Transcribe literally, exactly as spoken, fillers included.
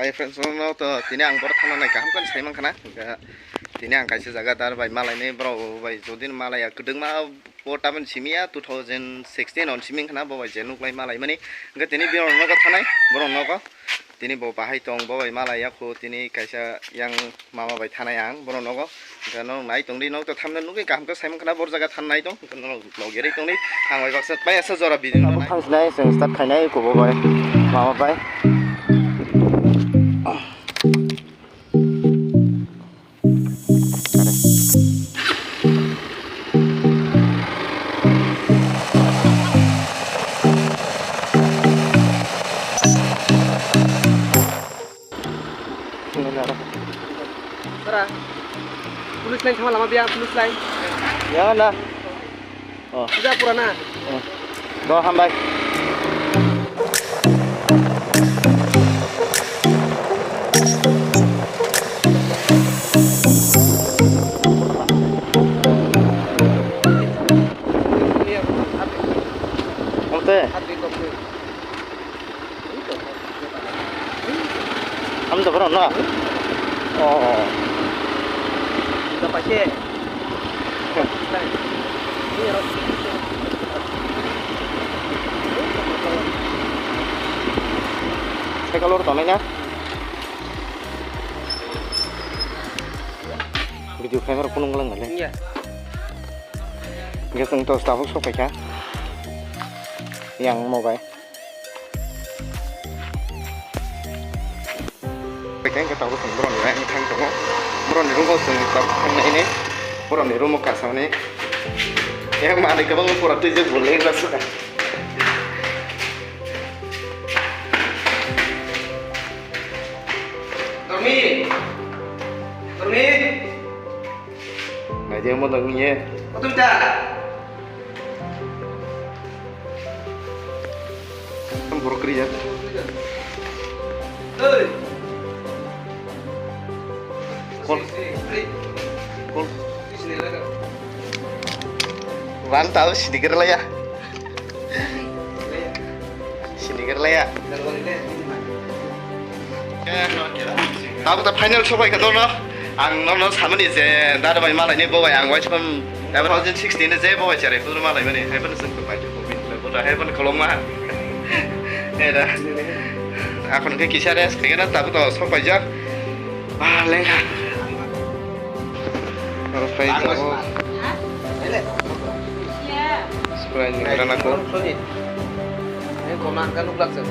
Friends, no to tini ang borok thangna nai kaham khe sai mankha na. Tini ang kaisa jaga dar bai malaini borok bai jodin malaya kwdwkma bo tabon simiya two thousand sixteen on siming khana bo bai je nuklai malai mani. Hwnkhe tini borok nogo thanai, borok nogo. Tini bo bahai tong bo bai malai yakho tini kaisa yang mama bai thanai ang borok nogo. Hwnkhe norok nai tongdi, norok to thamna nugwi kaham khe sai mankha na bor jaga than nai tong. Hwnkhe norok vlog yerwi tongdi. Ang bai baksa bai asa jora video no nai. Thanks nai, chwng start khainai kubo bai mama bai. Tara. Police line thangma lama biya, police line. Ya na. Oh. Sudah pura na. Oh. Do hambai. Iya, hati. Oke. Hati kok. Am da borok no? Oh. Da paise. Cycle or tonai na? Video khaimar phunung lang nale. Iya. Hingke chwng to tabuk sok paikha. Yang mobile. Paikha hingke tabuk chwng borokni bai wngthang tongo. Borokni room o chwng tabuk thangnaini. Borokni room o kasamani. Yang manwi kwbangma pura twijak bo lengla suka. Dormi. Dormi. Naidi omo dong ye. Otum ta. Borok kri ya. Hey. Kol. Hey. Kol. Wan tau sini kira ya. Sini kira ya. Tabuk ta final sopai kha dono. Ang nono samani je dada bai malai ni bobai ang waisam two thousand sixteen je bobai chare kudru malai mani hai bono sung bai ko bin le bota hai bono kolom ma. Eda. Akhon ke kisa rest khe na tabuk to sopai jak. Ah, lengkha. Aro phai tongo. Sprite ni ora nako. Ini kona angka nuk laksa.